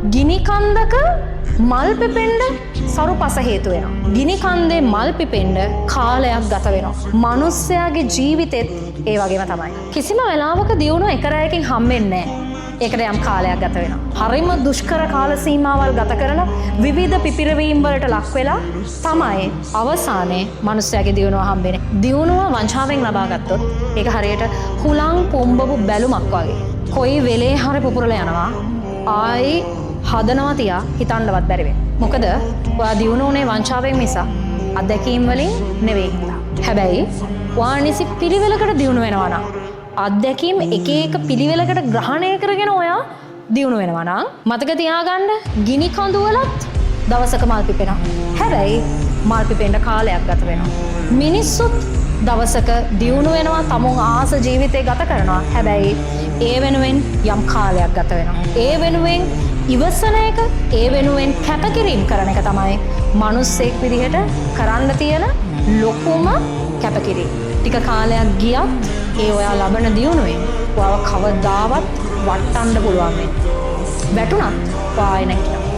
ගිනි කන්දක මල් පිපෙන්න සරුපස හේතු වෙනවා. ගිනි කන්දේ මල් පිපෙන්න කාලයක් ගත වෙනවා. මනුස්සයාගේ ජීවිතෙත් ඒ වගේම තමයි. කිසිම වෙලාවක දියුණුව එක රැයකින් හම්බෙන්නේ නැහැ. ඒකට යම් කාලයක් ගත වෙනවා. හරිම දුෂ්කර කාල සීමාවල් ගත කරලා විවිධ පිපිරවීම් වලට ලක් වෙලා තමයි අවසානයේ මනුස්සයාගේ දියුණුව හම්බෙන්නේ. දියුණුව වංචාවෙන් ලබා ගත්තොත් ඒක හරියට හුලං පොම්බපු බැලුමක් වගේ. කොයි වෙලේ හරි පුපුරලා යනවා. ආයි හදනවා තියා හිතන්නවත් බැරි වෙනවා. මොකද ඔයා දියුණු වුණේ වංචාවෙන් මිසක් අත්දැකීම් වලින් නෙවෙයි හින්දා. හැබැයි ඔයා නිසි පිළිවෙලකට දියුණු වෙනවා නම්, අත්දැකීම් එක එක පිළිවෙලකට ග්‍රහණය කරගෙන ඔයා දියුණු වෙනවා නම්, මතක තියාගන්න, ගිනි කඳු වලත් දවසක මල් පිපෙනවා. හැබැයි මල් පිපෙන්න කාලයක් ගත වෙනවා. මිනිස්සුත් දවසක දියුණු වෙනවා, තමුන් ආස ජීවිතය ගත කරනවා. හැබැයි ඒ වෙනුවෙන් යම් කාලයක් ගත වෙනවා. ඒ වෙනුවෙන් ඉවසන එක, ඒ වෙනුවෙන් කැපකිරීම කරන එක තමයි මනුස්සෙක් විදිහට කරන්න තියෙන ලොකුම කැපකිරීම. ටික කාලයක් ගියත් ඒ ඔයා ලබන දියුණුවෙන් ඔයාව කවදාවත් වට්ටන්න පුළුවන් වෙන්නේ. වැටුණත් ඔයා ආයෙ නැගිටිනවා.